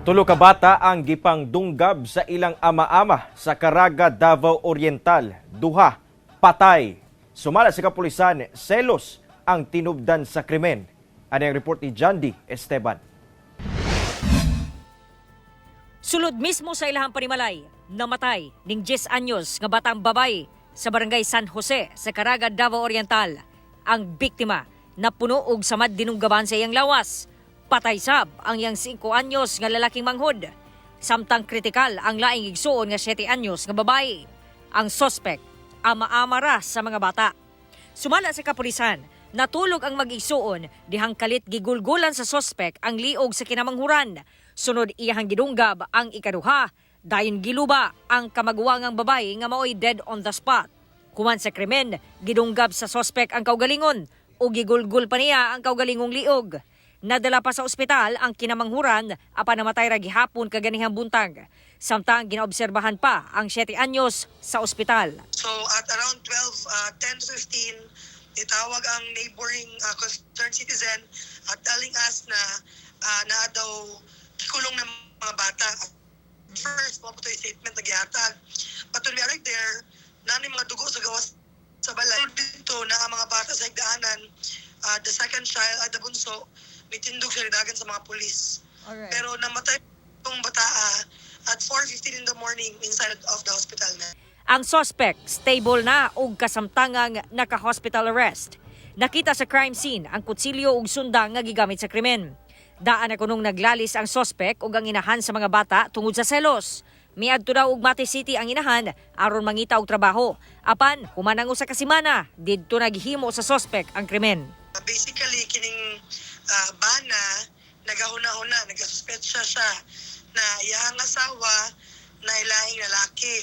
Tulo ka bata ang gipangdunggab sa ilang ama-ama sa Caraga, Davao Oriental. Duha patay. Sumala sa kapulisan, selos ang tinubdan sa krimen. Ano ang report ni John D. Esteban? Sulod mismo sa ilahang panimalay, namatay ning 10 anyos nga batang babay sa Barangay San Jose sa Caraga, Davao Oriental. Ang biktima napuno og samad dinunggaban sa iyang lawas. Patay sab ang iyang 5 anyos nga lalaking manghod. Samtang kritikal ang laing igsuon nga 7 anyos nga babae. Ang sospek, ama-ama ra sa mga bata. Sumala sa kapulisan, natulog ang mag-igsuon dihang kalit gigulgulan sa sospek ang liog sa kinamanghuran. Sunod iyahang gidunggab ang ikaduha, dayon giluba ang kamaguwangang babae nga maoy dead on the spot. Human sa krimen, gidunggab sa sospek ang kaugalingon o gigulgul pa niya ang kaugalingong liog. Nadala pa sa ospital ang kinamanghuran apan namatay ra gihapon kaganihang buntag. Samtang ginaobserbahan pa ang 7 anyos sa ospital. So at around 12, 10:15, itawag ang neighboring concerned citizen at telling us na naa daw gikulong ng mga bata. At first, mao po to yung statement na gihatag. But when we arrived there, naa mga dugo sa gawas sa balay. Dito na ang mga bata sa higdaanan, the second child, the bunso, mitindog siya dagan sa mga pulis. Pero namatay itong bataa at 4:15 in the morning inside of the hospital na. Ang suspect stable na og kasamtangang naka-hospital arrest. Nakita sa crime scene ang kutsilyo ug sundang nga gigamit sa krimen. Daan na kunong naglalis ang suspect ug ang inahan sa mga bata tungod sa selos. Miadto daw og Mati City ang inahan aron mangita og trabaho. Apan human ang usa ka semana, didto naghimo sa suspect ang krimen. Basically, kining bana, nagahuna-huna, nagasuspetsa siya na iyang asawa na ilaing lalaki.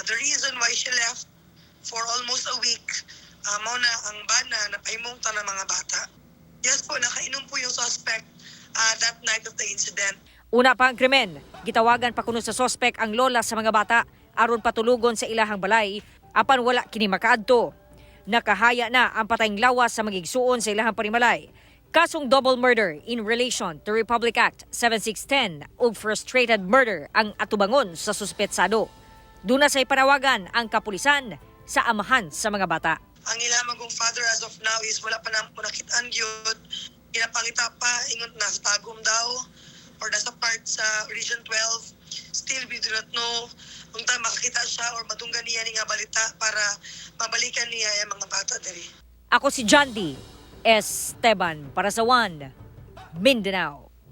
The reason why she left for almost a week, mao na ang bana napahimungtan ng mga bata. Yes po, nakainom po yung suspect that night of the incident. Una pa ang krimen, gitawagan pa kuno sa sospek ang lola sa mga bata aron patulugon sa ilahang balay apan wala kini makaadto. Nakahaya na ang patayng lawas sa magigsuon sa ilahang panimalay. Kasong double murder in relation to Republic Act 7610 ug frustrated murder ang atubangon sa suspetsado. Duna say panawagan ang kapulisan sa amahan sa mga bata. Ang ilang kong father as of now is wala pa na nakitaan gyud. Ginapangita pa, ingon nasa Tagum daw or nasa part sa Region 12. Still, we do not know kung ta makakita siya or madunggan niya ni nga balita para mabalikan niya ang mga bata diri. Ako si John D. Esteban para sa One Mindanao.